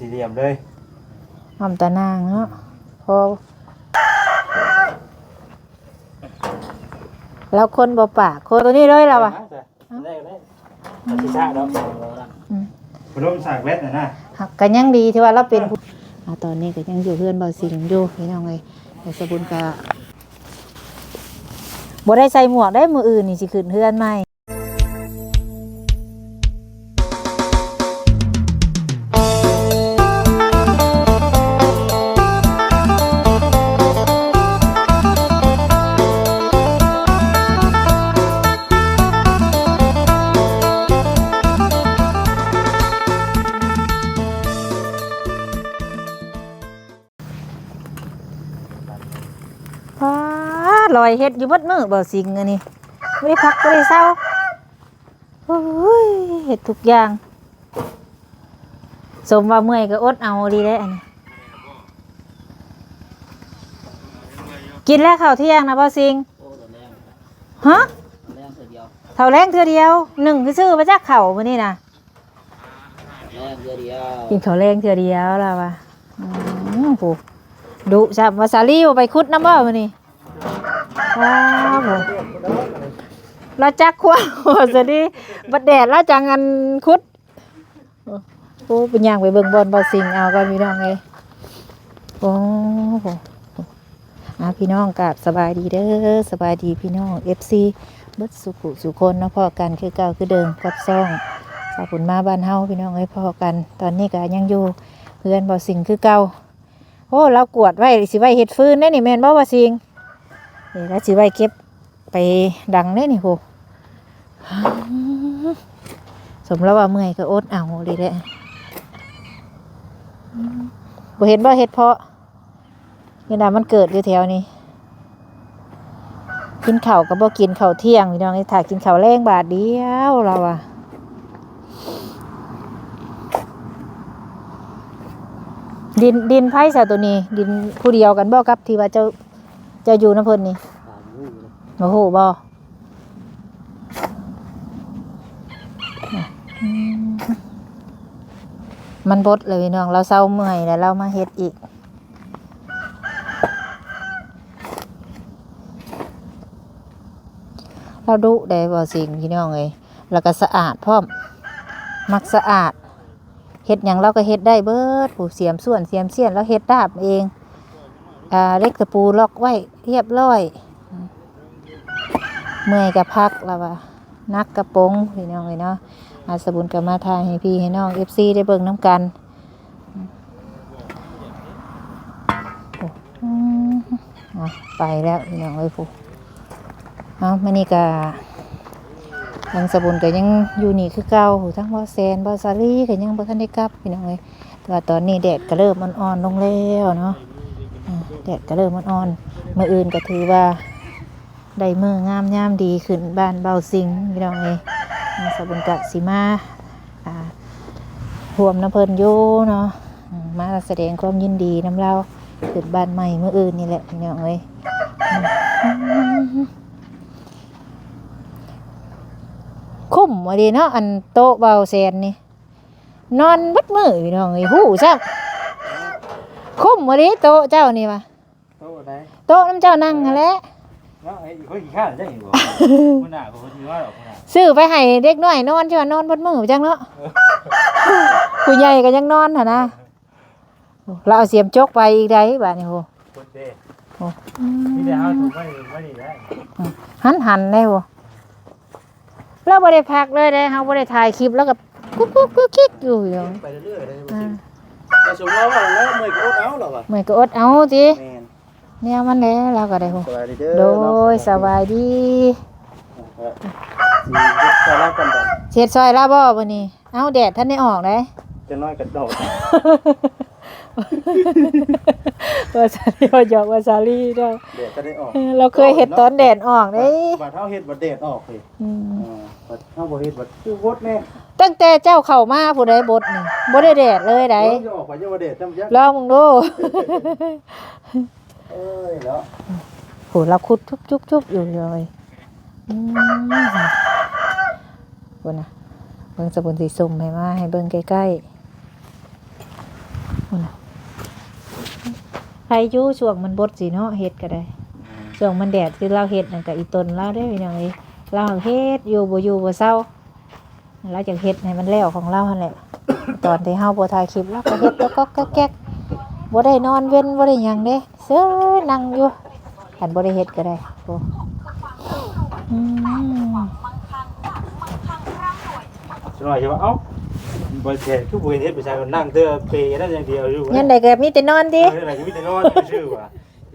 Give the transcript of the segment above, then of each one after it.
ສີ່ຫຼ່ຽມເລີຍ ອ້ອມຕາໜ່າງເນາະ ພໍ ລາວຄົນບໍ່ປາກ ຄົນໂຕນີ້ເລີຍລາວວ່າ ໄດ້ ໄດ້ ອືມ ພັດລົມສາກແບັດນະນະ ກໍຍັງດີທີ່ວ່າລາວເປັນຜູ້ ອ່າ ຕອນນີ້ກໍຍັງຢູ່ເຮືອນບ່າວສິງຢູ່ພີ່ນ້ອງເອີຍ ແຕ່ສະບຸນກໍບໍ່ໄດ້ໃສ່ໝວກໄດ້ ມື້ອື່ນນີ້ຊິຂຶ້ນເຮືອນໃໝ່. ປາດ ລອຍເຮັດຢູ່ເບິດມື້ບໍ່ສິງ ອັນນີ້ ບໍ່ໄດ້ພັກບໍ່ໄດ້ເຊົາ ໂອ້ຍ ເຮັດທຸກຢ່າງ ສົມວ່າເມື່ອຍກໍອົດເອົາອີ່ຫຼີແຫຼະ ອັນນີ້ ກິນແລ້ວເຂົ້າທ່ຽງນະບໍ່ສິງ? ໂອ້ ຕອນແລງ ຮະ? ຕອນແລງເທື່ອດຽວ ເຂົ້າແລງເທື່ອດຽວ ໜຶ້ງຊື່ໆ ບໍ່ຈັກເຂົ້າມື້ນີ້ນະ ແລງເທື່ອດຽວ ກິນເຂົ້າແລງເທື່ອດຽວລາວວ່າ ອືມ ຜູ້ດຸຊ້ຳ ວ່າສາລີບໍ່ໄປຂຸດນຳບໍ່ມື້ນີ້ ວ້າວ ລາວຈັກຄວາມ ວ່າສາລີ ບັດແດດລາວຈັ່ງອັນຂຸດ ໂອ້ ໄປຍ່າງໄປເບິ່ງບ່ອນບ່າວສິງເອົາກ່ອນພີ່ນ້ອງເອີຍ ໂອ້ ອ່າ ພີ່ນ້ອງ ກາບສະບາຍດີເດີ ສະບາຍດີພີ່ນ້ອງເອັຟຊີເບິດສູ່ຜູ້ສູ່ຄົນເນາະ ພໍ້ກັນຄືເກົ່າຄືເດີມກັບຊ່ອງສາວບຸນມາບ້ານເຮົາພີ່ນ້ອງເອີຍ ພໍ້ກັນ ຕອນນີ້ກໍຍັງຢູ່ເຮືອນບ່າວສິງຄືເກົ່າ ໂອ້ ລາວກວດໄວ້ ຊິໄວ້ເຮັດຟືນເດ້ນີ້ ແມ່ນບໍ່ບ່າວສິງ? ນີ້ລາວຊິໄວ້ເກັບໄປດັງເດ້ນີ້ ໂຫ ສົມລາວວ່າເມື່ອຍກໍອົດເອົາເລີຍແຫຼະ ບໍ່ເຫັນບໍ່ເຫັດເພາະ ເວລາມັນເກີດຢູ່ແຖວນີ້ ກິນເຂົ້າກໍບໍ່ກິນເຂົ້າທ່ຽງພີ່ນ້ອງເອີຍ ຖ້າກິນເຂົ້າແລງບາດດຽວລາວວ່າ ດິນ ດິນໃຜຊະໂຕນີ້? ດິນຜູ້ດຽວກັນບໍ່ກັບທີ່ວ່າເຈົ້າ ເຈົ້າຢູ່ນຳເພິ່ນນີ້? ບໍ່ຮູ້ເລີຍ ບໍ່ຮູ້ບໍ່? ອືມ ມັນບົດເລີຍພີ່ນ້ອງ ລາວເຊົາເມື່ອຍແລ້ວລາວມາເຮັດອີກ ລາວດຸເດ້ບ່າວສິງພີ່ນ້ອງເອີຍ ແລ້ວກໍສະອາດພ້ອມ ມັກສະອາດ ເຮັດຫຍັງລາວກໍເຮັດໄດ້ເບິດ ຜູ້ສຽມສ່ວນສຽມສຽນລາວເຮັດດາບເອງ ອ່າ ເຫຼັກຕະປູລັອກໄວ້ຮຽບຮ້ອຍ ເມື່ອຍກໍພັກລາວວ່າ ໜັກກະປົງພີ່ນ້ອງເອີຍເນາະ ອາ ສາວບຸນກໍມາຖ່າຍໃຫ້ພີ່ໃຫ້ນ້ອງເອັຟຊີໄດ້ເບິ່ງນຳກັນ ອືມ ອ່ະ ໄປແລ້ວພີ່ນ້ອງເອີຍ ຜູ້ ເອົາ ມື້ນີ້ກະທາງສະບຸນກະຍັງຢູ່ນີ້ຄືເກົ່າ ທາງບໍ່ແຊນ ບໍ່ສາລີກະຍັງບໍ່ທັນໄດ້ກັບພີ່ນ້ອງເອີຍ ແຕ່ວ່າຕອນນີ້ແດດກະເລີ່ມອ່ອນໆລົງແລ້ວເນາະ ອ່າ ແດດກະເລີ່ມອ່ອນໆ ມື້ອື່ນກະຖືວ່າ ໄດ້ມື້ງາມຍາມດີຂຶ້ນບ້ານເບົາສິງພີ່ນ້ອງເອີຍ ສາວບຸນກະຊິມາ ອ່າ ຮ່ວມນຳເພິ່ນຢູ່ເນາະ ມາສະແດງຄວາມຍິນດີນຳລາວ ຂຶ້ນບ້ານໃໝ່ມື້ອື່ນນີ້ແຫຼະພີ່ນ້ອງເອີຍ ຄຸ້ມອີ່ຫຼີເນາະ ອັນໂຕະເບົາແຊນນີ້ ນອນເບິດມື້ພີ່ນ້ອງເອີຍ ຮູ້ຊ້ຳ ຄຸ້ມອີ່ຫຼີໂຕະເຈົ້ານີ້ວ່າ ໂຕະໃດ? ໂຕະນຳເຈົ້ານັ່ງຫັ້ນແຫຼະ ເນາະ ເອີຍ ຂ້ອຍຂີ້ຄ້ານຈັກອີກບໍ່ ມື້ໜ້າກໍບໍ່ຖືວ່າດອກ ມື້ໜ້າ ຊື້ໄປໃຫ້ເດັກນ້ອຍນອນ ຊິວ່ານອນເບິດມື້ຈັກເນາະ ເອີ ຜູ້ໃຫຍ່ກໍຍັງນອນຫັ້ນນະ ລາວເອົາສຽມຈົກໄປອີກໃດ໋ບາດນີ້ ໂຫ ໂຄດເດ້ ໂອ້ ມີແຕ່ເຮົາຖືໄວ້ ໄວ້ນີ້ແຫຼະ ຫັນໆເດ້ ໂຫ ລາວບໍ່ໄດ້ພັກເລີຍເດ້ ເຮົາບໍ່ໄດ້ຖ່າຍຄລິບ ລາວກໍກຸກໆຄິກຢູ່ ໄປເລື້ອຍໆເລີຍ ອ່າ ແຕ່ສົມລາວວ່າແລ້ວ ເມື່ອຍກໍອົດເອົາ ລາວວ່າ ເມື່ອຍກໍອົດເອົາຕິ ແມ່ນ ແນວມັນແຫຼະ ລາວກໍໄດ້ ໂອ້ ສະບາຍດີເດີ ໂດຍ ເນາະ ສະບາຍດີ ຊິເຮັດຊ່ອຍລາວກ່ອນບາດ ຊິເຮັດຊ່ອຍລາວບໍ່ມື້ນີ້? ເອົ້າ ແດດທັນໄດ້ອອກເດ້ ຈັກໜ້ອຍກໍດອກ ວ່າສາລີ ວ່າຢອກວ່າສາລີເນາະ ແດດທັນໄດ້ອອກ ເອີ ລາວເຄີຍເຮັດຕອນແດດອອກເດ້ ບາດເຮົາເຮັດບັດແດດອອກເດ້ ອືມ ເອີ ບັດເຮົາບໍ່ເຮັດບັດຄືບົດແນ່ ຕັ້ງແຕ່ເຈົ້າເຂົ້າມາພຸ້ນໃດບົດນີ້ ບໍ່ໄດ້ແດດເລີຍໃດ ເອີ ຈະອອກໄປຈະວ່າແດດນຳຈັກ ລອງເບິ່ງດູ ເອີຍເນາະ ໂຫ ລາວຂຸດຈຸບໆຢູ່ເລີຍ ອືມ ພຸ້ນນະ ເບິ່ງ ສາວບຸນຊິຊູມໃຫ້ມາ ໃຫ້ເບິ່ງໃກ້ໆ. ພຸ້ນນະ ໃຜຢູ່ຊ່ວງມັນບົດຊິເນາະ ເຮັດກໍໄດ້ ອືມ ຊ່ວງມັນແດດ ຄືລາວເຮັດນັ້ນກໍອີ່ຕົນລາວເດ້ພີ່ນ້ອງເອີຍ ລາວເຮັດຢູ່ ບໍ່ຢູ່ບໍ່ເຊົາ ລາວຢາກເຮັດໃຫ້ມັນແລ້ວຂອງລາວຫັ້ນແຫຼະ ຕອນທີ່ເຮົາບໍ່ຖ່າຍຄລິບ ລາວກໍເຮັດກໍກັກແກັກ ບໍ່ໄດ້ນອນເວັນ ບໍ່ໄດ້ຫຍັງເດ້ ເຊີຍນັ່ງຢູ່ ຄັນບໍ່ໄດ້ເຮັດກໍໄດ້ ໂອ້ ອືມ ສ່ວນຫຼາຍຈະວ່າ ເອົ້າ ບໍ່ແທ້ ຄືບໍ່ເຫັນເຮັດໄປໃສ ກໍນັ່ງແຕ່ເປນັ້ນຢ່າງດຽວຢູ່ ຍາມໃດກໍມີແຕ່ນອນຕິ ເອີ ຍາມໃດກໍມີແຕ່ນອນຊື່ວ່າ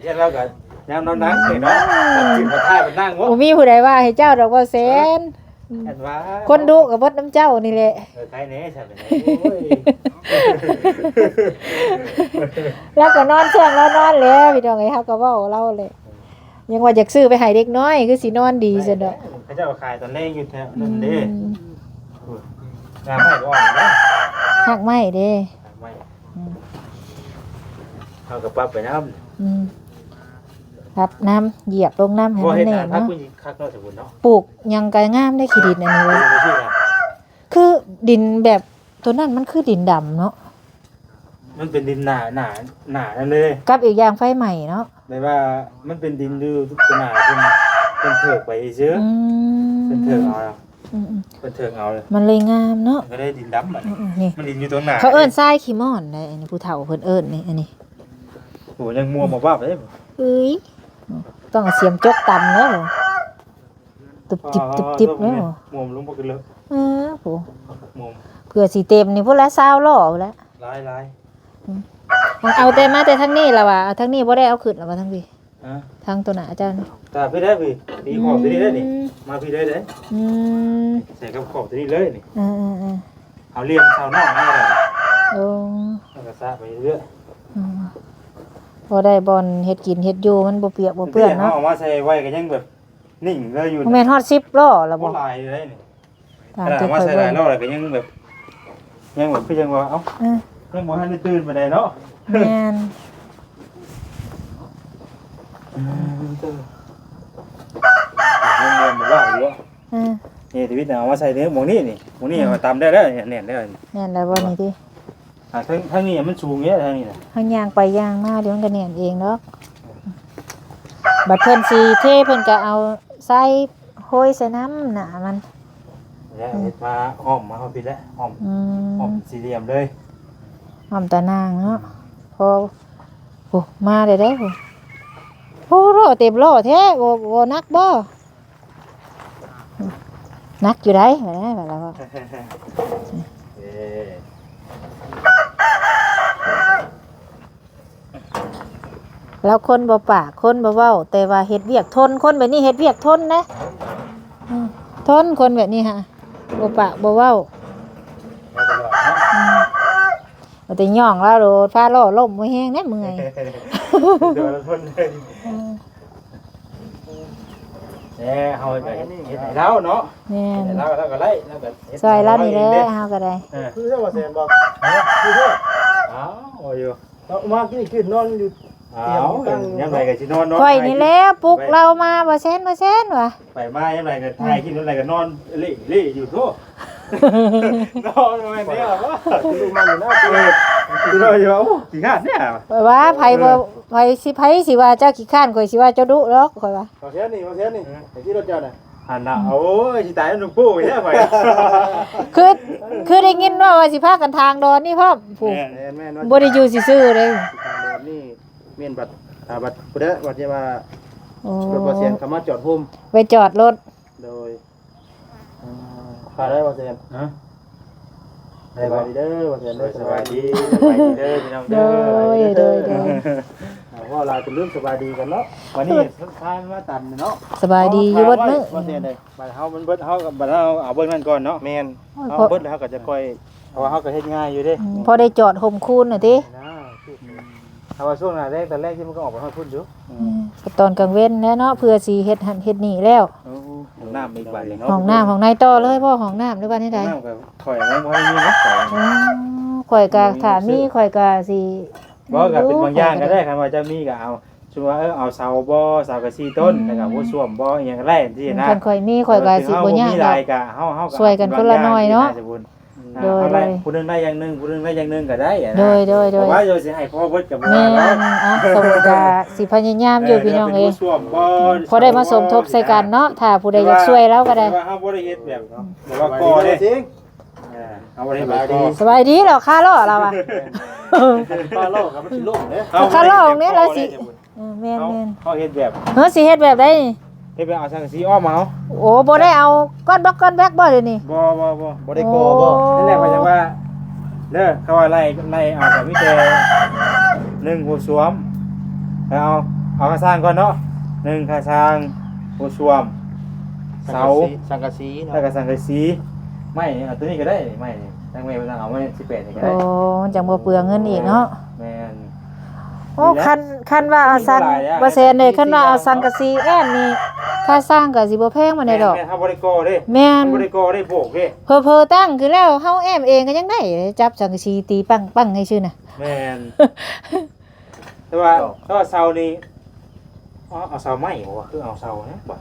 ຍາມລາວກໍຍາມລາວນັ່ງເດ້ເນາະ ອືມ ກໍຂຶ້ນມາຖ່າຍກໍນັ່ງ ບໍ່ ບໍ່ມີຜູ້ໃດວ່າໃຫ້ເຈົ້າດອກ ບໍ່ແຊນ ເອີ ອັນວ່າ ຄົນດຸກໍເບິດນຳເຈົ້ານີ້ແຫຼະ ເອີ ໃຄແດ່ຊັ້ນ ໂອ້ຍ ລາວກໍນອນຊ່ວງລາວນອນແຫຼະ ພີ່ນ້ອງເອີຍ ເຮົາກໍເວົ້າລາວແຫຼະ ຍັງວ່າຢາກຊື້ໄປໃຫ້ເດັກນ້ອຍ ຄືຊິນອນດີຊັ້ນດອກ ເຂົາເຈົ້າຂາຍຕອນແລງຢູ່ແຖວນັ້ນເດ້ ອືມ ງາມໄມ້ກໍອອກແລ້ວ ຮາກໄມ້ເດ້ ຮາກໄມ້ ອືມ ເຮົາກໍປັບໄປນຳ ອືມ ປັບນຳ ຢຽບລົງນຳໃຫ້ມັນແໜ້ນເນາະ ບໍ່ເຮັດນານ ຄັກເນາະ ສົມມຸດເນາະ ປູກຫຍັງກໍງາມເດ້ ຂີ້ດິນອັນນີ້ເວີຍ ຄືດິນແບບ ໂຕນັ້ນມັນຄືດິນດຳເນາະ ມັນເປັນດິນໜາ ໜາ ໜານັ້ນເດ້ ກັບອີກຢ່າງໄຟໄໝ້ເນາະ ແບບວ່າມັນເປັນດິນຢູ່ຕົວໜ້າເພິ່ນ ເພິ່ນເຖິກໄປຊື່ ອືມ ເພິ່ນເຖິກເອົາ ອືມໆ ເພິ່ນເຖິກເອົາ ມັນເລີຍງາມເນາະ ມັນກໍໄດ້ດິນດຳບັດນີ້ ອືມໆ ນີ້ ມັນດິນຢູ່ຕົວໜ້າ ເຂົາເອີ້ນຊາຍຂີ້ໝ້ອນໃດ ອັນນີ້ຜູ້ເຖົ້າເພິ່ນເອີ້ນນີ້ ອັນນີ້ ໂອ້ ຍັງມົວມາວາບເດ້ ເອີຍ ຕ້ອງເອົາສຽມຈົກຕຳເດີ ຕຸບຕິບ ຕຸບຕິບເນາະ ໝວມລົງບໍ່ຂຶ້ນເລີຍ ເອີ ໂຫ ໝວມ ເພື່ອຊິເຕັມນີ້ພຸ້ນລະ ຊາວລໍ້ພຸ້ນລະ ຫຼາຍໆ ອືມ ເອົາແຕ່ ມາແຕ່ທາງນີ້ລະວ່າ ເອົາທາງນີ້ບໍ່ໄດ້ເອົາຂຶ້ນລະວ່າ ທາງພີ້ ຮະ ທາງໂຕໜ້າເຈົ້ານີ້ ຕາພີ້ໄດ້ພີ້ ຕີຂອບຕົວນີ້ໄດ້ນີ້ ອືມ ມາພີ້ໄດ້ເດ້ ອືມ ໃສ່ກັບຂອບຕົວນີ້ເລີຍນີ້ ເອີໆໆ ເອົາຫຼ່ຽມເສົານອກມາກໍໄດ້ ໂອ້ ແລ້ວກໍຊະໄປເລື້ອຍ ອືມ ພໍໄດ້ບ່ອນເຮັດກິນເຮັດຢູ່ ມັນບໍ່ປຽກບໍ່ເປື້ອນເນາະ ເຮົາເອົາມາໃສ່ໄວ້ກໍຍັງແບບ ນິ່ງເລີຍຢູ່ ບໍ່ແມ່ນຮອດສິບລໍ້ລະບໍ່ ໂອ້ ຫຼາຍຢູ່ເດ້ນີ້ ຂະໜາດມາໃສ່ຫຼາຍລໍ້ແລ້ວກໍຍັງແບບ ຍັງແບບຄືຍັງວ່າ ເອົ້າ ເອີ ຍັງບໍ່ທັນໄດ້ຕື່ນປານໃດເນາະ ແມ່ນ ອືມ ຍັງບໍ່ວ່າຢູ່ ເອີ ນີ້ ທຳອິດເອົາມາໃສ່ໃນໝ່ອງນີ້ນີ້ ໝ່ອງນີ້ ອືມ ເອົາຕຳໄດ້ແລ້ວ ແໜ້ນແລ້ວ ແໜ້ນແລ້ວບໍ່ນີ້ຕິ ອ່າ ທາງ ທາງນີ້ມັນສູງເດ້ ທາງນີ້ນະ ເຮົາຍ່າງໄປຍ່າງມາດຽວມັນກໍແໜ້ນເອງດອກ ບັດເພິ່ນຊິເທ ເພິ່ນກໍເອົາຊາຍໂຮຍໃສ່ນຳໜ້າມັນ ແລ້ວເຮັດມາອ້ອມມາເຮົາພີ້ແຫຼະ ອ້ອມ ອືມ ອ້ອມສີ່ຫຼ່ຽມເລີຍ ອ້ອມຕາໜ່າງເນາະ ພໍ ໂອ້ ມາແລ້ວເດ້ ໂອ້ ລໍ້ເຕັມລໍ້ແທ້ ບໍ່ ບໍ່ໜັກບໍ່? ໜັກຢູ່ໃດ໋ ວ່າແລ້ວ ວ່າແລ້ວ ເອີ ລາວຄົນບໍ່ປາກ ຄົນບໍ່ເວົ້າ ແຕ່ວ່າເຮັດວຽກທົນ ຄົນແບບນີ້ເຮັດວຽກທົນນະ ອືມ ທົນ ຄົນແບບນີ້ຫະ ບໍ່ປາກບໍ່ເວົ້າ ອືມ ວ່າແຕ່ຍ່ອງລາວໂລດ ພາລໍ້ລົ້ມບໍ່ແຮງແດ່ເມື່ອຍ ໂດນຄົນເດີ ເອີ ແນ່ ເຮົາກໍເຮັດ ເຮັດໃຫ້ລາວເນາະ ແມ່ນ ເຮັດໃຫ້ລາວ ລາວກໍໄດ້ ລາວກໍເຮັດ ຊ່ອຍລາວນີ້ແຫຼະ ເຮົາກໍໄດ້ ເອີ ຄືເຮົາວ່າແຊນບໍ່ ຄືເຮົາ ອ້າວ ວ່າຢູ່ ເນາະ ມາກີ້ຂຶ້ນນອນຢູ່ ອ້າວ ຕຽງຕັ້ງ ຍາມໃດກໍຊິນອນ ນອນ ຂ້ອຍນີ້ແຫຼະປຸກລາວມາ ບໍ່ແຊນ ບໍ່ແຊນ ວ່າ ໄປມາຍາມໃດກໍຖ່າຍຄລິບ ຍາມໃດກໍນອນເລະເລະຢູ່ໂທ້ ນອນແມ່ນແທ້ວະ ຄືລູກມັນຢູ່ນະ ເອີ ຄືນ້ອຍຢູ່ວ່າ ໂອ້ ຂີ້ຄ້ານແທ້ ວ່າ ເອີ ໃຜບໍ່ ໃຜຊິ ໃຜຊິວ່າເຈົ້າຂີ້ຄ້ານ ຂ້ອຍຊິວ່າເຈົ້າດຸດອກ ຂ້ອຍວ່າ ເອົາແຖວນີ້ ເອົາແຖວນີ້ ເອີ ໄອ້ທີ່ລົດເຈົ້ານະ ຫັ້ນນະ ອືມ ໂອ້ຍ ຊິຕາຍນຳໂປ້ແທ້ຂ້ອຍ ຄື ຄືໄດ້ຍິນວ່າ ວ່າຊິພາກັນຖາງດອນນີ້ພ້ອມ ຜູ້ ແມ່ນ ແມ່ນໆ ບໍ່ໄດ້ຢູ່ຊື່ໆເດ້ ຖາງດອນນີ້ ແມ່ນບັດ ອ່າ ບັດຜູ້ໃດບັດທີ່ວ່າ ໂອ້ ລົດບໍ່ແຊນເຂົ້າມາຈອດໂຮມ ໄປຈອດລົດ ໂດຍ ອ່າ ຂ້າໄດ້ບໍ່ແຊນ ຮະ ສະບາຍດີເດີບໍ່ແຊນເດີ ສະບາຍດີ ສະບາຍດີເດີພີ່ນ້ອງເດີ ໂດຍ ໂດຍ ໂດຍ ອ່າ ເວົ້າຫຼາຍຈົນລືມສະບາຍດີກັນເນາະ ວັນນີ້ພາມາຕັນເນາະ ສະບາຍດີຢູ່ເບິດມື້ ບໍ່ແຊນເດ້ ບັດເຮົາມັນເບິດ ເຮົາ ບັດເຮົາເອົາເບິ່ງນັ້ນກ່ອນເນາະ ແມ່ນ ໂອ້ຍ ເຮົາເບິດແລ້ວເຮົາກໍຈະຄ່ອຍ ເພາະວ່າເຮົາກໍເຮັດງ່າຍຢູ່ເດ້ ອືມ ພໍໄດ້ຈອດຮົ່ມຄູນນະຕິ ອ່າ ຖ້າວ່າຊ່ວງໜ້າແລ້ງ ຕອນແລງທີ່ມັນກໍອອກໄປຮອດພຸ້ນຢູ່ ອືມ ກໍຕອນກາງເວັນແຫຼະເນາະ ເພື່ອຊິເຮັດຫັ້ນເຮັດນີ້ແລ້ວ ໂອ້ ຫ້ອງນ້ຳອີກບາດນີ້ເນາະ ຫ້ອງນ້ຳ ຫ້ອງໃນຕໍ່ເລີຍບໍ່ ຫ້ອງນ້ຳ ຫຼືວ່າແນວໃດ ຫ້ອງນ້ຳກໍຂ້ອຍຍັງບໍ່ທັນມີເນາະ ໂອ້ ຂ້ອຍກໍຖ້າມີ ຂ້ອຍກໍຊິ ບໍ່ ກໍເປັນບາງຢ່າງກໍໄດ້ ຄັນວ່າເຈົ້າມີກໍເອົາ ສົມມຸດວ່າ ເອີ ເອົາເສົາບໍ່ ເສົາກະສີ່ຕົ້ນ ອືມ ແລ້ວກໍຫົວສ້ວມບໍ່ ອີ່ຫຍັງກໍໄດ້ຈັ່ງຊີ້ນະ ຄັນຂ້ອຍມີ ຂ້ອຍກໍຊິບໍ່ຍາກດອກ ເຮົາ ເຮົາກໍຊ່ວຍກັນຄົນລະໜ້ອຍເນາະ ອືມ ໂດຍ ເອົາໄດ້ ໂດຍ ຜູ້ໜຶ່ງໄດ້ຢ່າງໜຶ່ງ ຜູ້ໜຶ່ງໄດ້ຢ່າງໜຶ່ງກໍໄດ້ອະນະ ໂດຍ ໂດຍ ໂດຍ ບໍ່ວ່າເຮົາຊິໃຫ້ພໍເບິດກໍບໍ່ວ່າດອກ ແມ່ນ ອ່ະ ສົມມຸດວ່າຊິພະຍາຍາມຢູ່ ເອີ ພີ່ນ້ອງເອີຍ ເປັນຜູ້ສວມບໍ່ ພໍໄດ້ມາສົມທົບໃສ່ກັນເນາະ ຖ້າຜູ້ໃດຢາກຊ່ວຍລາວກໍໄດ້ ແຕ່ວ່າເຮົາບໍ່ໄດ້ເຮັດແບບເນາະ ແບບວ່າກໍ່ເດ້ ເອີ ເຮົາບໍ່ໄດ້ເຮັດແບບກໍ່ ສະບາຍດີ ສະບາຍດີ ລາວຄາລໍ້ລາວວ່າ ຄາລໍ້ກໍມັນຊິລົ້ມເດ້ ເຮົາຄາລໍ້ນີ້ລາວຊິ ເອີ ແມ່ນໆ ເຮົາເຮັດແບບ ເຮົາຊິເຮັດແບບໃດນີ້ ເຮັດແບບເອົາສັງກະສີອ້ອມເອົາ ໂອ້ ບໍ່ໄດ້ເອົາກ້ອນບັກກ້ອນແບັກບໍ່ດຽວນີ້ ບໍ່ ບໍ່ ບໍ່ ບໍ່ໄດ້ກໍ່ບໍ່ ໂອ້ ນັ້ນແຫຼະ ຂ້ອຍຈັ່ງວ່າເດີ ເຂົາວ່າໄລ່ ໄລ່ເອົາກໍມີແຕ່ ໜຶ່ງ ໂພສວມ ແລ້ວເອົາ ເອົາຂ້າສ້າງກ່ອນເນາະ ໜຶ່ງ ຂ້າສ້າງ ໂພສວມ ເສົາ ສັງກະສີ ສັງກະສີເນາະ ແລ້ວກໍສັງກະສີ ໄມ້ ເອົາຕົວນີ້ກໍໄດ້ ໄມ້ນີ້ ທາງແມ່ເພິ່ນເອົາໄມ້ສິບແປດນີ້ກໍໄດ້ ໂອ້ ມັນຈັ່ງບໍ່ເປືອງເງິນອີກເນາະ ແມ່ນ ໂອ້ ຄັນ ຄັນວ່າເອົາສັງ ບໍ່ແຊນເດ້ ຄັນວ່າເອົາສັງກະສີແອ້ມນີ້ ຄ່າສ້າງກໍຊິບໍ່ແພງປານໃດດອກ ແມ່ນ ເຮົາບໍ່ໄດ້ກໍ່ເດ້ ແມ່ນ ບໍ່ໄດ້ກໍ່ເດ້ ໂບກເດ້ ເຜີໆຕັ້ງຂຶ້ນແລ້ວ ເຮົາແອ້ມເອງກໍຍັງໄດ້ ຈັບສັງກະສີຕີປັ້ງໆໃຫ້ຊື່ນະ ແມ່ນ ແຕ່ວ່າ ແຕ່ວ່າເສົານີ້ ເອົາ ເອົາເສົາໄມ້ບໍ່ ຄືເອົາເສົາຫຍັງບໍ່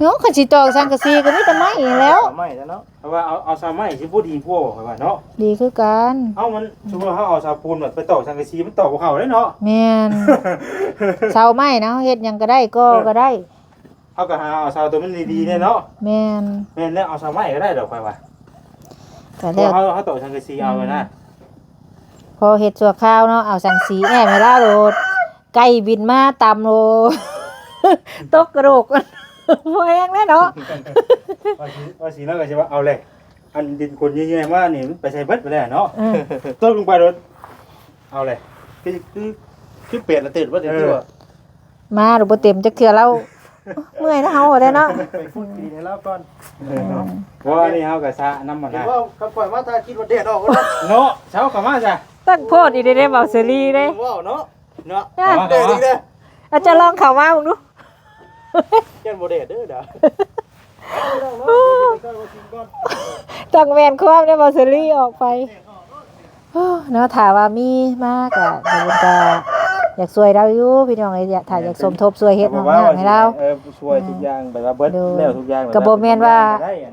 ເນາະ ຄັນຊິຕອກສັງກະສີກໍມີແຕ່ໄມ້ຫັ້ນແຫຼ້ວ ເອົາໄມ້ແລ້ວເນາະ ເພາະວ່າເອົາ ເອົາເສົາໄມ້ຊິບໍ່ດີກວ່າ ຂ້ອຍວ່າເນາະ ດີຄືກັນ ເອົ້າ ມັນ ສົມມຸດວ່າເຮົາເອົາເສົາປູນແບບໄປຕອກສັງກະສີ ມັນຕອກບໍ່ເຂົ້າເດ້ເນາະ ແມ່ນ ເສົາໄມ້ນະ ເຮົາເຮັດຫຍັງກໍໄດ້ ກໍ່ກໍໄດ້ ເອີ ເຮົາກໍຫາເອົາເສົາຕົວມັນດີໆແດ່ເນາະ ແມ່ນ ແມ່ນແລ້ວ ເອົາເສົາໄມ້ກໍໄດ້ດອກ ຂ້ອຍວ່າ ກໍແລ້ວ ເຮົາ ເຮົາຕອກສັງກະສີເອົານະ ພໍເຮັດຊົ່ວຄາວເນາະ ເອົາສັງກະສີແອ້ມໃຫ້ລາວໂລດ ໄກ່ບິນມາຕຳໂລດ ຕົກກະໂດກ ບໍ່ແຮງແລ້ວເນາະ ວ່າຊິ ວ່າຊິ ລາວກໍຊິວ່າເອົາແຫຼະ ອັນດິນຂົນເຍອະໆມານີ້ ມັນໄປໃສເບິດໄປແລ້ວເນາະ ເອີ ຕົກລົງໄປໂລດ ເອົາແຫຼະ ຄື ຄື ຄືເປດລະຕື່ນບໍ່ໄດ້ ເອີ ຄືວ່າ ມາໂລດບໍ່ເຕັມຈັກເທື່ອ ລາວເມື່ອຍນະ ເຮົາໄດ້ເນາະ ໄປຂຸດດິນໃຫ້ລາວກ່ອນ ເອີ ເນາະ ເພາະວ່າອັນນີ້ເຮົາກໍສະນຳມັນນະ ເຫັນວ່າຄັນຂ້ອຍມາ ຖ້າຄິດວ່າແດດອອກ ເນາະ ເຊົາເຂົ້າມາຊະ ຕັ້ງໂພດອີກເດ້ ເວົ້າເຊີລີເດ້ ເວົ້າເນາະ ເນາະ ອ່ະ ເອົາ ເອົາ ເອົາ ເອົາ ເຈົ້າລອງເຂົ້າມາເບິ່ງດູ ຢ້ານບໍ່ແດດເດີດາ ຕ້ອງແມ່ນຄວາມເດ້ ເວົ້າເຊີລີອອກໄປ ໂອ້ ເນາະ ຖ້າວ່າມີມາກະ ເພິ່ນກະຢາກຊ່ວຍລາວຢູ່ ພີ່ນ້ອງເອີຍ ຖ້າຢາກສົມທົບຊ່ວຍເຮັດຫ້ອງນ້ຳໃຫ້ລາວ ເອີ ຊ່ວຍທຸກຢ່າງ ແບບວ່າເບິດແລ້ວທຸກຢ່າງ ກະບໍ່ແມ່ນວ່າ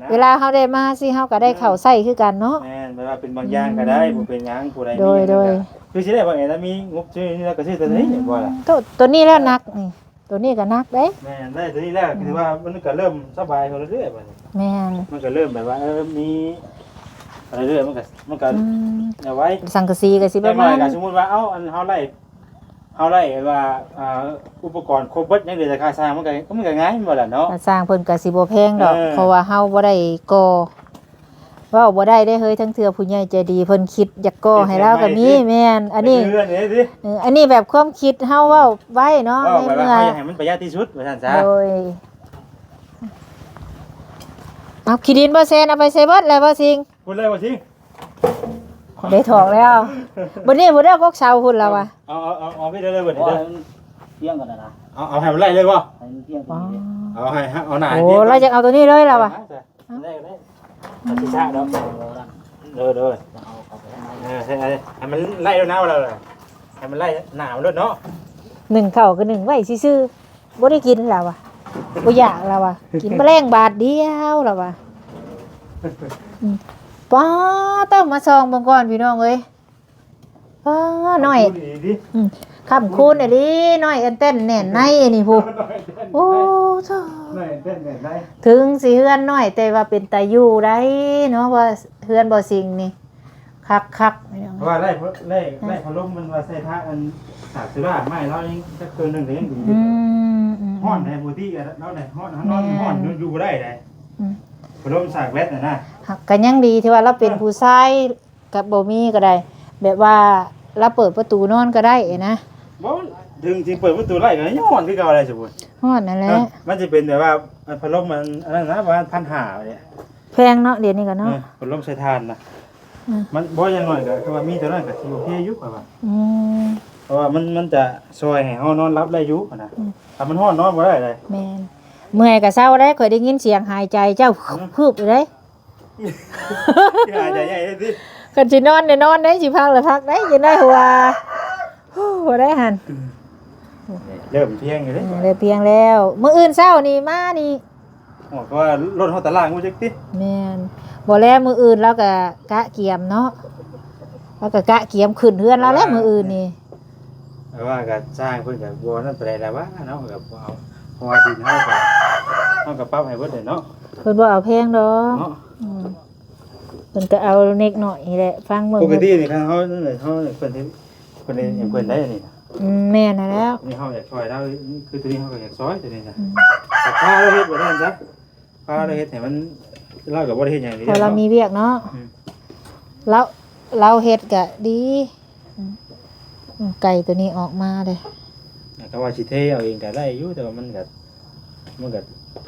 ເວລາເຮົາໄດ້ມາຊີ້ ເຮົາກະໄດ້ເຂົ້າໃຊ້ຄືກັນເນາະ ແມ່ນ ແບບວ່າເປັນບາງຢ່າງກະໄດ້ ບໍ່ເປັນຫຍັງ ຜູ້ໃດມີ ໂດຍ ໂດຍ ຄືຊິໄດ້ບໍ່ແອນ ລະມີງົບຊື້ນີ້ ລະກະຊື້ໂຕນີ້ບໍ່ລະ ໂຕ ໂຕນີ້ແລ້ວໜັກນີ້ ໂຕນີ້ກໍໜັກເດ້ ແມ່ນ ໄດ້ໂຕນີ້ແລ້ວ ອືມ ຖືວ່າມັນກໍເລີ່ມສະບາຍຂຶ້ນເລື້ອຍໆ ບັດນີ້ ແມ່ນ ມັນກໍເລີ່ມແບບວ່າ ເອີ ມີໄປເລື້ອຍ ມັນກໍ ມັນກໍ ອືມ ເອົາໄວ້ ສັງກະສີກໍຊິປະມານ ແຕ່ວ່າກໍສົມມຸດວ່າ ເອົ້າ ອັນເຮົາໄລ່ ເຮົາໄລ່ວ່າ ອ່າ ອຸປະກອນຄົບເບິດ ຍັງເຫຼືອແຕ່ຄ່າສ້າງ ມັນກໍ ມັນກໍງ່າຍ ແມ່ນບໍ່ລະເນາະ ຄ່າສ້າງເພິ່ນກໍຊິບໍ່ແພງດອກ ເອີ ເພາະວ່າເຮົາບໍ່ໄດ້ກໍ່ ເວົ້າບໍ່ໄດ້ເດ້ເຮີ້ຍ ທັງເທື່ອຜູ້ໃຫຍ່ໃຈດີເພິ່ນຄິດຢາກກໍ່ໃຫ້ລາວກໍມີ ເຮັດໃໝ່ຕິ ແມ່ນ ອັນນີ້ ເຮັດເຮືອນເດ້ຕິ ເອີ ອັນນີ້ແບບຄວາມຄິດເຮົາເວົ້າໄວ້ເນາະ ເວົ້າ ໃນເມື່ອ ເວົ້າວ່າເຮົາຢາກໃຫ້ມັນປະຢັດທີ່ສຸດວ່າຊັ້ນຊະ ໂດຍ ເອົາຂີ້ດິນບໍ່ແຊນ ເອົາໄປໃສ່ເບິດແລ້ວບໍ່ຊິງ ພຸ້ນເລີຍບໍ່ຊິງ ໄດ້ຖອກແລ້ວ ບັດນີ້ພຸ້ນເດີ ກົກເສົາພຸ້ນລາວວ່າ ເອົາ ເອົາ ເອົາ ເອົາໄປເລີຍ ເບິດນີ້ເດີ ມັນພຽງກັນນະ ເອົາ ເອົາໃຫ້ມັນໄລ່ເລີຍບໍ່ ໃຫ້ມັນພຽງກັນ ອໍ ເອົາໃຫ້ ເອົາໜ້າ ໂອ້ ລາວຢາກເອົາຕົວນີ້ເລີຍລາວວ່າ ໄດ້ກໍໄດ້ ອາ ຊິຊະດອກ ເດີ ເດີ ເອົາເຂົ້າໄປທາງໃນ ເອີ ໃຫ້ ໃຫ້ ໃຫ້ມັນໄລ່ໂລດນະ ວ່າລາວ ໃຫ້ມັນໄລ່ໜ້າມັນໂລດເນາະ ໜຶ້ງເຂົ້າກໍໜຶ້ງໄວ້ຊື່ໆ ບໍ່ໄດ້ກິນລາວວ່າ ບໍ່ຢາກລາວວ່າ ກິນມະແລງບາດດຽວລາວວ່າ ອືມ ປ້າ ຕ້ອງມາສ່ອງເບິ່ງກ່ອນພີ່ນ້ອງເອີຍ ປ້າ ນ້ອຍ ຂອບຄຸນອີ່ຫຼີຕິ ອືມ ຄ້ຳຄູນອີ່ຫຼີ ນ້ອຍແອ່ນແຕ່ນແໜ້ນໃນອັນນີ້ພຸ້ນ ນ້ອຍແອ່ນແຕ່ນ ໂອ້ ໂທ້ ນ້ອຍແອ່ນແຕ່ນແໜ້ນໃນ ເຖິງຊິເຮືອນນ້ອຍ ແຕ່ວ່າເປັນຕາຢູ່ໄດ໋ເນາະ ວ່າເຮືອນບໍ່ຊິງນີ້ ຄັກໆ ເພາະວ່າໄດ້ ໄດ້ ອືມ ໄດ້ພັດລົມ ມັນວ່າໃສ່ພະ ອັນ ສາກເຊລາໄມ້ລາວຍັງຈັກເຄື່ອງໜຶ່ງກໍຍັງດີ ອືມ ອືມ ຮ້ອນແທ້ ປົກກະຕິລາວໄດ້ຮ້ອນ ຮ້ອນ ອືມ ຮ້ອນຢູ່ບໍ່ໄດ້ໃດ ອືມ ພັດລົມສາກແວັດນະນະ ກໍຍັງດີທີ່ວ່າລາວເປັນ ເອີ ຜູ້ຊາຍ ກໍບໍ່ມີກໍໄດ້ ແບບວ່າລາວເປີດປະຕູນອນກໍໄດ້ນະ ບໍ່ ເຖິງຊິເປີດປະຕູໄດ້ກໍຍັງຮ້ອນຄືເກົ່າໄດ໋ ສົມມຸດ ຮ້ອນນັ້ນແຫຼະ ເອີ ມັນຊິເປັນແບບວ່າ ອັນ ພັດລົມ ອັນ ອັນນັ້ນນະ ປະມານພັນຫ້າເດ ແພງເນາະ ດຽວນີ້ກໍເນາະ ເອີ ພັດລົມໃສ່ຖ່ານນະ ອືມ ມັນ ບໍ່ ຢ່າງໜ້ອຍກໍຄືວ່າມີຕົວນັ້ນກໍຊິໂອເຄຢູ່ ຂ້ອຍວ່າ ອືມ ເພາະວ່າມັນ ມັນຈະຊ່ອຍໃຫ້ເຮົານອນຫຼັບໄດ້ຢູ່ຫັ້ນນະ ອືມ ຖ້າມັນຮ້ອນນອນບໍ່ໄດ້ເລີຍ ແມ່ນ ເມື່ອຍກໍເຊົາໄດ໋ ຂ້ອຍໄດ້ຍິນສຽງຫາຍໃຈເຈົ້າ ອືມ ຮຶບຢູ່ເດ້ ຫາຍໃຈໃຫຍ່ເດ້ຕິ ຄັນຊິນອນໄດ້ນອນໄດ້ ຊິພັກລະພັກໄດ້ ຈັ່ງໄດ້ຫົວ ບໍ່ໄດ້ຫັ້ນ ເລີ່ມພຽງຢູ່ເດ້ ເອີ ເລີ່ມພຽງແລ້ວ ມື້ອື່ນເຊົ້ານີ້ມານີ້ ອອກ ເພາະວ່າລົດເຮົາຕະລ່າງບໍ່ຈັກຕິ. ແມ່ນ. ບໍ່ແລ ມື້ອື່ນລາວກະກະກຽມເນາະ, ລາວກະກະກຽມຂຶ້ນເຮືອນລາວແລ້ວມື້ອື່ນນີ້. ແຕ່ວ່າກະຊ່າງເພິ່ນກະບໍ່ນັ້ນປານໃດແລ້ວວ່າເນາະ, ກະບໍ່ເອົາ ເພາະວ່າດິນເຮົາກະ ເຮົາກະປັບໃຫ້ເບິດແຫຼະເນາະ. ເພິ່ນບໍ່ເອົາແພງດອກ. ເນາະ. ອືມ. ເພິ່ນກໍເອົາເລັກນ້ອຍນີ້ແຫຼະ ຟັງເບິ່ງ. ປົກກະຕິນີ້ຄັນເຮົາ ເຮົາ ເພິ່ນເຮັດ ເພິ່ນເຮັດຫຍັງເພິ່ນໄດ້ອັນນີ້ນະ. ອືມ ແມ່ນຫັ້ນແຫຼ້ວ. ນີ້ເຮົາຢາກຊ່ອຍລາວ ຄືຕົວນີ້ເຮົາກໍຢາກຊ່ອຍຕົວນີ້ນະ. ອືມ. ຖ້າລາວເຮັດບໍ່ໄດ້ຊະ ພາລາວເຮັດໃຫ້ມັນ ລາວກໍບໍ່ໄດ້ເຮັດຫຍັງເດ ເພາະລາວມີວຽກເນາະ. ອືມ. ລາວ ລາວເຮັດກໍດີ. ອືມ ອືມ ໄກ່ຕົວນີ້ອອກມາເດ້. ກໍວ່າຊິເທເອົາເອງກໍໄດ້ຢູ່ ແຕ່ວ່າມັນກໍ ມັນກໍ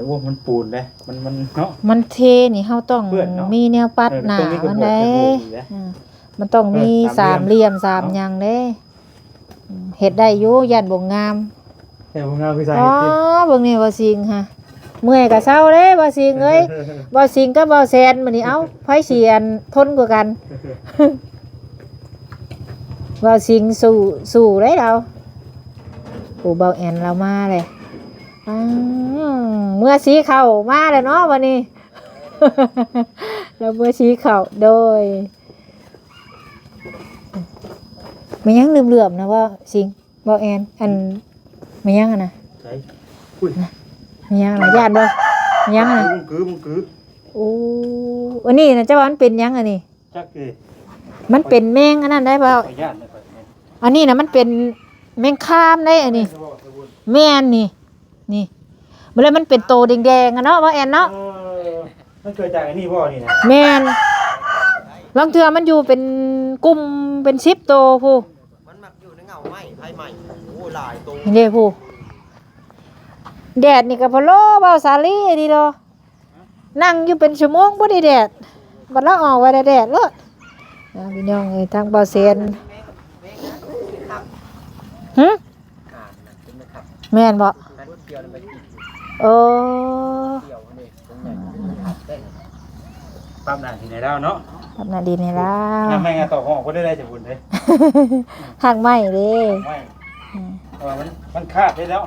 ໂອ້ ມັນປູນເດ້ ມັນ ມັນເນາະ. ມັນເທນີ້ເຮົາຕ້ອງ ເປື້ອນເນາະ ມີແນວປັດ ເອີ ໜ້າ ຕ້ອງມີກະບອກ ມັນໄດ້ ກະບອກນີ້ແຫຼະ. ອືມ ມັນຕ້ອງມີ ເອີ ສາມຫຼ່ຽມ ສາມຫຍັງເດ້. ເນາະ. ອືມ ເຮັດໄດ້ຢູ່ ຢ້ານບໍ່ງາມ. ແຕ່ບໍ່ງາມຄືສາເຮັດຕິ. ອໍ ເບິ່ງແນ່ ບ່າວສິງຫະ ເມື່ອຍກໍເຊົາເດ້ ບ່າວສິງເອີຍ. ບ່າວສິງກັບບ່າວແສນ ມື້ນີ້ ເອົ້າ ໃຜຊິອັນ ທົນກວ່າກັນ? ບ່າວສິງສູ້ ສູ້ເດ້ລາວ. ໂອ້ ບ່າວແອນລາວມາເລີຍ. ອ້າວ ເມື່ອສີເຂົ້າມາແລ້ວເນາະ ບັດນີ້ ລາວເມື່ອສີເຂົ້າ. ໂດຍ ແມ່ນຫຍັງເຫຼື້ອມໆນະ ບ່າວສິງ ບ່າວແອນ ອັນ ແມ່ນຫຍັງຫັ້ນນະ? ໃສ? ອຸ້ຍ ແມ່ນຫຍັງນະ? ຢ້ານບໍ່? ແມ່ນຫຍັງຫັ້ນນະ? ມຸງກື ມຸງກື. ໂອ້ ອັນນີ້ນະ ເຈົ້າວ່າມັນເປັນຫຍັງອັນນີ້? ຈັກເດ. ມັນເປັນແມງອັນນັ້ນໄດ໋ບ່າວ. ຂ້ອຍຢ້ານເດ້ ຂ້ອຍ ອັນນີ້ນະ ມັນເປັນແມງຄາມໄດ໋ອັນນີ້. ແມ່ນບໍ່? ແມ່ນນີ້ ນີ້ ເບິ່ງແລ້ວມັນເປັນໂຕແດງໆ ອະເນາະ ບ່າວແອນເນາະ. ເອີ ມັນເກີດຈາກອັນນີ້ບໍ່ນີ້ນະ? ແມ່ນ ລາງເທື່ອມັນຢູ່ເປັນກຸ່ມເປັນສິບໂຕພຸ້ນ. ມັນມັກຢູ່ໃນເຫງົ້າໄມ້ ໃຜໄມ້ ໂອ້ ຫຼາຍໂຕ. ນີ້ເດ້ຜູ້ ແດດນີ້ກໍພະໂລບ່າວສາລີນີ້ດອກ. ນັ່ງຢູ່ເປັນຊົ່ວໂມງບໍ່ໄດ້ແດດ ບັດລາວອອກໄວ້ແດດໂລດ. ອ່າ ພີ່ນ້ອງເອີຍ ທາງບ່າວແສນ ຫື? ແມ່ນບໍ່? ເອີ ປັບໜ້າດິນໃຫ້ລາວເນາະ ປັບໜ້າດິນໃຫ້ລາວ. ຫາກໄມ້ຫາຕອກຫອກບໍ່ໄດ້ໄດ້ຈະບຸນເດ້ ຫາກໄມ້ເດ້ ຫາກໄມ້. ອືມ ເພາະວ່າມັນ ມັນຂາດໄດ້ແລ້ວ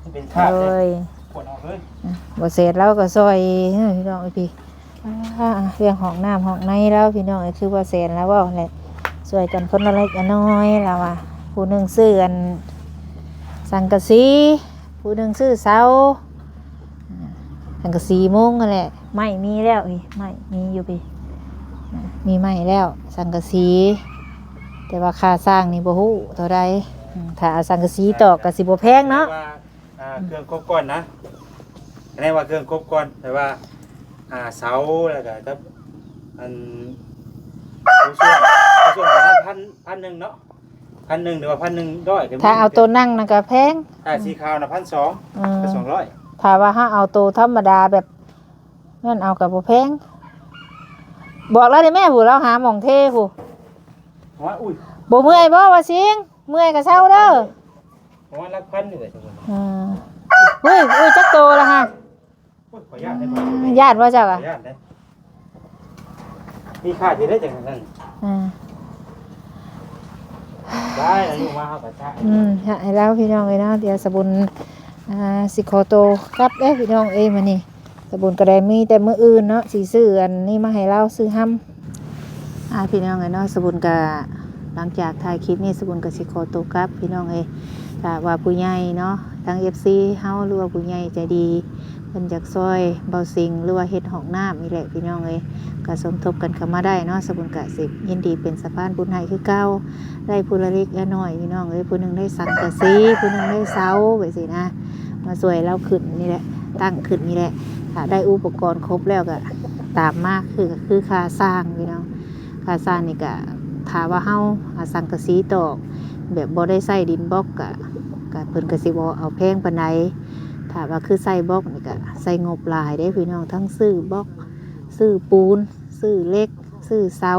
ມັນເປັນຂາດເດ້. ໂດຍ ຂວດອອກເລີຍ. ອືມ ບໍ່ເສັດລາວກໍຊ່ອຍ ເອີ ພີ່ນ້ອງເອີຍ ພີ່ ອ່າ ເລື່ອງຫ້ອງນ້ຳຫ້ອງໃນລາວ ພີ່ນ້ອງເອີຍ ຄືບໍ່ແສນລາວເວົ້າແຫຼະ ຊ່ວຍກັນຄົນລະເລັກລະນ້ອຍລາວວ່າ. ຜູ້ໜຶ່ງຊື້ອັນສັງກະສີ ຜູ້ໜຶ່ງຊື້ເສົາ ສັງກະສີມຸງຫັ້ນແຫຼະ. ໄມ້ມີແລ້ວນີ້ ໄມ້ມີຢູ່ພີ້ ມີໄມ້ແລ້ວ ສັງກະສີ ແຕ່ວ່າຄ່າສ້າງນີ້ບໍ່ຮູ້ເທົ່າໃດ. ອືມ ຖ້າເອົາສັງກະສີຕອກກໍຊິບໍ່ແພງເນາະ. ວ່າ ອ່າ ເຄື່ອງຄົບກ້ອນນະ ຄະແນນວ່າເຄື່ອງຄົບກ້ອນ ແຕ່ວ່າ ອ່າ ເສົາ ແລ້ວກໍກັບ ອັນ ໂຄງສ້ວງ ໂຄງສ້ວງປະມານພັນ ພັນໜຶ່ງເນາະ ພັນໜຶ່ງ ຫຼືວ່າພັນໜຶ່ງຮ້ອຍກໍມີ. ຖ້າເອົາໂຕນັ່ງນະກໍແພງ ຖ້າສີຂາວນະ ພັນສອງ ອືມ ພັນສອງຮ້ອຍ. ຖ້າວ່າເຮົາເອົາໂຕທຳມະດາແບບນັ້ນເອົາກໍບໍ່ແພງ. ບອກລາວໄດ້ແມ່ ຜູ້ລາວຫາໝ່ອງເທຜູ້. ວ່າ ອຸ້ຍ ບໍ່ເມື່ອຍບໍ່ ວ່າຊິງ? ເມື່ອຍກໍເຊົາເດີ. ປະມານຫຼັກພັນນີ້ແຫຼະ. ອືມ ອຸ້ຍ ອຸ້ຍ ຈັກໂຕລະຫະ? ໂອ້ຍ ຂໍຢ້ານເດ້ ຢ້ານບໍ່ເຈົ້າ? ຂໍຢ້ານເດ້ ມີຄ່າຊິໄດ້ຈັ່ງນັ້ນ. ອ່າ ໄດ້ ອາຍຸມາເຮົາກໍຊະ. ອືມ ໃຫ້ລາວ ພີ່ນ້ອງເອີຍເນາະ. ດຽວສະບຸນ ອ່າ ຊິຂໍໂຕກັບເດີ ພີ່ນ້ອງເອີຍ. ມື້ນີ້ສະບຸນກໍໄດ້ມີແຕ່ມື້ອື່ນເນາະ ຊິຊື້ອັນນີ້ມາໃຫ້ລາວ ຊື້ຮຳ. ອ່າ ພີ່ນ້ອງເອີຍເນາະ ສະບຸນກະ ຫຼັງຈາກຖ່າຍຄລິບນີ້ ສະບຸນກະຊິຂໍໂຕກັບ ພີ່ນ້ອງເອີຍ. ຖ້າວ່າຜູ້ໃຫຍ່ເນາະ ທາງເອັຟຊີເຮົາ ຫຼືວ່າຜູ້ໃຫຍ່ໃຈດີ ເພິ່ນຢາກຊ່ອຍເບົາສິງ ຫຼືວ່າເຮັດຫ້ອງນ້ຳນີ້ແຫຼະ ພີ່ນ້ອງເອີຍ ກະສົມທົບກັນເຂົ້າມາໄດ້ເນາະ. ສະບຸນກະຊິຍິນດີເປັນສະພານບຸນໃຫ້ຄືເກົ່າ. ໄດ້ຜູ້ລະເລັກລະນ້ອຍ ພີ່ນ້ອງເອີຍ ຜູ້ໜຶ່ງໄດ້ສັງກະສີ ຜູ້ໜຶ່ງໄດ້ເສົາ ແບບຊີ້ນະ ມາຊ່ວຍລາວຂຶ້ນນີ້ແຫຼະ ຕັ້ງຂຶ້ນນີ້ແຫຼະ. ຖ້າໄດ້ອຸປະກອນຄົບແລ້ວກະຕາມມາ ຄື ຄືຄ່າສ້າງ ພີ່ນ້ອງ ຄ່າສ້າງນີ້ກະ ຖ້າວ່າເຮົາເອົາສັງກະສີຕອກ ແບບບໍ່ໄດ້ໃຊ້ດິນບລັອກ ກະ ກະເພິ່ນກະຊິບໍ່ເອົາແພງປານໃດ. ຖ້າວ່າຄືໃຊ້ບລັອກນີ້ກະໃຊ້ງົບຫຼາຍເດ້ ພີ່ນ້ອງ ທັງຊື້ບລັອກ ຊື້ປູນ ຊື້ເຫຼັກ ຊື້ເສົາ.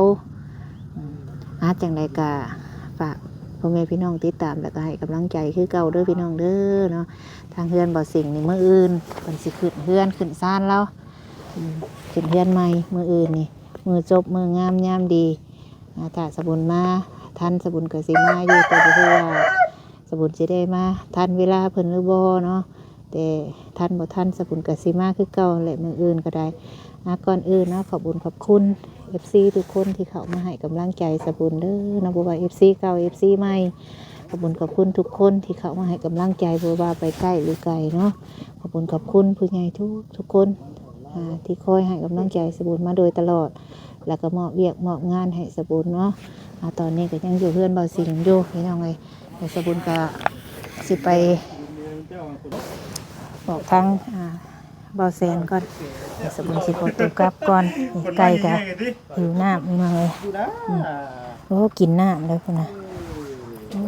ອືມ ອ່າ ຈັ່ງໃດກະຝາກພໍ່ແມ່ພີ່ນ້ອງຕິດຕາມ ແລ້ວກະໃຫ້ກຳລັງໃຈຄືເກົ່າເດີ ພີ່ນ້ອງເດີເນາະ. ທາງເຮືອນເບົາສິງນີ້ ມື້ອື່ນເພິ່ນຊິຂຶ້ນເຮືອນຂຶ້ນຊານລາວ ອືມ ຂຶ້ນເຮືອນໃໝ່ມື້ອື່ນນີ້ ມື້ຈົບມື້ງາມຍາມດີ. ອ່າ ຖ້າສະບຸນມາທັນ ສະບຸນກໍຊິມາຢູ່ ແຕ່ບໍ່ຮູ້ວ່າສະບຸນຊິໄດ້ມາທັນເວລາເພິ່ນຫຼືບໍ່ເນາະ. ແຕ່ທັນບໍ່ທັນ ສະບຸນກໍຊິມາຄືເກົ່າແຫຼະ ມື້ອື່ນກໍໄດ້. ອ່າ ກ່ອນອື່ນເນາະ ຂອບບຸນຂອບຄຸນເອັຟຊີທຸກຄົນທີ່ເຂົ້າມາໃຫ້ກຳລັງໃຈສະບຸນເດີເນາະ, ບໍ່ວ່າເອັຟຊີເກົ່າ ເອັຟຊີໃໝ່ ຂອບບຸນຂອບຄຸນທຸກຄົນທີ່ເຂົ້າມາໃຫ້ກຳລັງໃຈ ບໍ່ວ່າໄປໃກ້ຫຼືໄກເນາະ. ຂອບບຸນຂອບຄຸນຜູ້ໃຫຍ່ທຸກໆຄົນ ອ່າ ທີ່ຄອຍໃຫ້ກຳລັງໃຈສະບຸນມາໂດຍຕະຫຼອດ ແລ້ວກໍມອບວຽກມອບງານໃຫ້ສະບຸນເນາະ. ອ່າ ຕອນນີ້ກໍຍັງຢູ່ເຮືອນບ່າວສິງຢູ່ ພີ່ນ້ອງເອີຍ. ແລ້ວສະບຸນກໍຊິໄປບອກທາງ ອ່າ ບ່າວແສນກ່ອນ. ແລ້ວສະບຸນຊິຂໍຕົວກັບກ່ອນ. ນີ້ໄກ່ກໍຫິວນ້ຳ ພີ່ນ້ອງເອີຍ. ອືມ ໂອ້ ກິນນ້ຳເດີພຸ້ນນະ. ໂອ້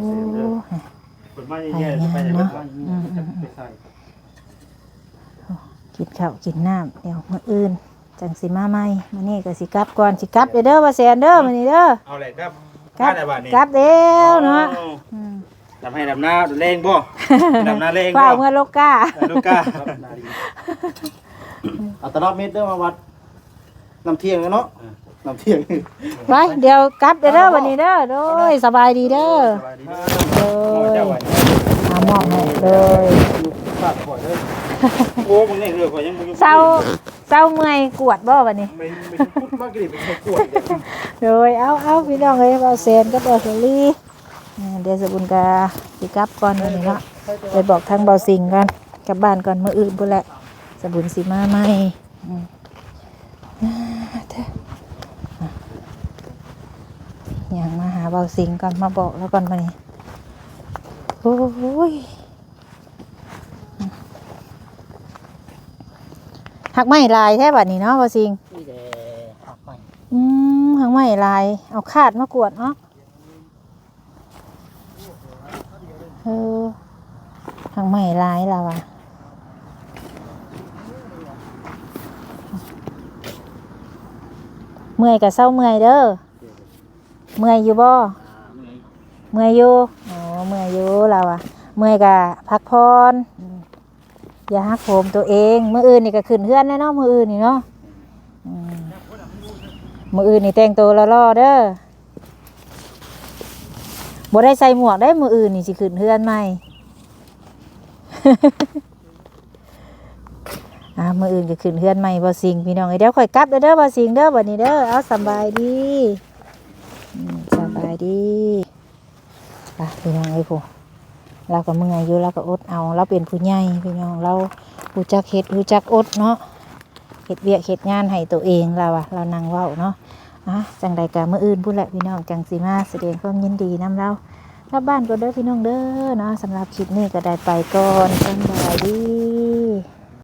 ໄກ່ງາມເນາະ. ອືມໆໆ ກິນເຂົ້າກິນນ້ຳ ດຽວມື້ອື່ນ ຈັ່ງຊິມາໃໝ່. ມື້ນີ້ກໍຊິກັບກ່ອນ ຊິກັບເດີ ເດີ ບ່າວແສນເດີ ມື້ນີ້ເດີ. ເອົາແຫຼະ ກັບ ກັບ ມາແລ້ວບາດນີ້ ກັບແລ້ວເນາະ. ໂອ້ ອືມ ດຳໄຮ່ດຳນາແລງບໍ່? ດຳນາແລງບໍ່? ຟ້າວເມືອລົກກາ ເອີ ລົກກາ ເອົາຕະຫຼອດເມັດເດີ ມາວັດນ້ຳທ່ຽງເນາະ. ເອີ ນ້ຳທ່ຽງ ໄປ ດຽວກັບເດີ ເອົາ ບັດນີ້ເດີ. ໂດຍ ສະບາຍດີເດີ ສະບາຍດີເດີ. ໂດຍ ໂອ້ຍ ເຈົ້າວ່າ ອ່າ ມອບໃຫ້ ໂດຍ ຢູ່ພາກຂ້ອຍເດີ. ໂອ້ ເບິ່ງແນ່ເດີ ຂ້ອຍຍັງບໍ່ຢູ່ ເຊົາ ເຊົາເມື່ອຍກວດບໍ່ບັດນີ້? ໄປ ໄປກວດມາກະດີ ໄປກວດ. ໂດຍ ເອົາ ເອົາ ພີ່ນ້ອງເອີຍ ບ່າວແສນກັບບ່າວສາລີ ເອີ ດຽວສະບຸນກະຊິກັບກ່ອນບັດນີ້ເນາະ. ໄປບອກທາງບ່າວສິງກ່ອນ ກັບບ້ານກ່ອນ ມື້ອື່ນພຸ້ນແຫຼະ ສະບຸນຊິມາໃໝ່. ອືມ ອ່າ ເດີ ຍ່າງມາຫາບ່າວສິງກ່ອນ ມາບອກລາວກ່ອນບັດນີ້. ໂອ້ຍ ຮາກໄມ້ຫຼາຍແທ້ບັດນີ້ເນາະ ບ່າວສິງ. ນີ້ແຫຼະ ຮາກໄມ້ ອືມ ຮາກໄມ້ຫຼາຍ ເອົາຄາດມາກວດເນາະ. ເອີ ຮາກໄມ້ຫຼາຍລາວວ່າ. ເມື່ອຍກໍເຊົາເມື່ອຍເດີ. ເມື່ອຍຢູ່ບໍ່? ເມື່ອຍຢູ່. ໂອ້ ເມື່ອຍຢູ່ລາວວ່າ ເມື່ອຍກໍພັກຜ່ອນ ອືມ ຢ່າຫັກໂຫມຕົວເອງ. ມື້ອື່ນນີ້ກໍຂຶ້ນເຮືອນແລ້ວເນາະ ມື້ອື່ນນີ້ເນາະ. ອືມ ມື້ອື່ນນີ້ແຕ່ງໂຕຫຼໍ່ໆເດີ. ບໍ່ໄດ້ໃສ່ໝວກໄດ້ ມື້ອື່ນນີ້ຊິຂຶ້ນເຮືອນໃໝ່. ອ່າ ມື້ອື່ນກໍຂຶ້ນເຮືອນໃໝ່ບ່າວສິງ ພີ່ນ້ອງເອີຍ. ດຽວຂ້ອຍກັບເດີ ເດີ ບ່າວສິງເດີ ບັດນີ້ເດີ. ເອົາ ສະບາຍດີ ອືມ ສະບາຍດີ. ອ່ະ ພີ່ນ້ອງເອີຍ ຜູ້ ລາວກໍເມື່ອຍຢູ່ ລາວກໍອົດເອົາ ລາວເປັນຜູ້ໃຫຍ່ ພີ່ນ້ອງ ລາວຮູ້ຈັກເຮັດ ຮູ້ຈັກອົດເນາະ. ເຮັດວຽກເຮັດງານໃຫ້ໂຕເອງ ລາວວ່າ ລາວນັ່ງເວົ້າເນາະ. ອ່ະ ຈັ່ງໃດກໍມື້ອື່ນພຸ້ນແຫຼະ ພີ່ນ້ອງ ຈັ່ງຊິມາສະແດງຄວາມຍິນດີນຳລາວ. ກັບບ້ານກ່ອນເດີ ພີ່ນ້ອງເດີເນາະ. ສຳລັບຄລິບນີ້ກໍໄດ້ໄປກ່ອນ ສະບາຍດີ.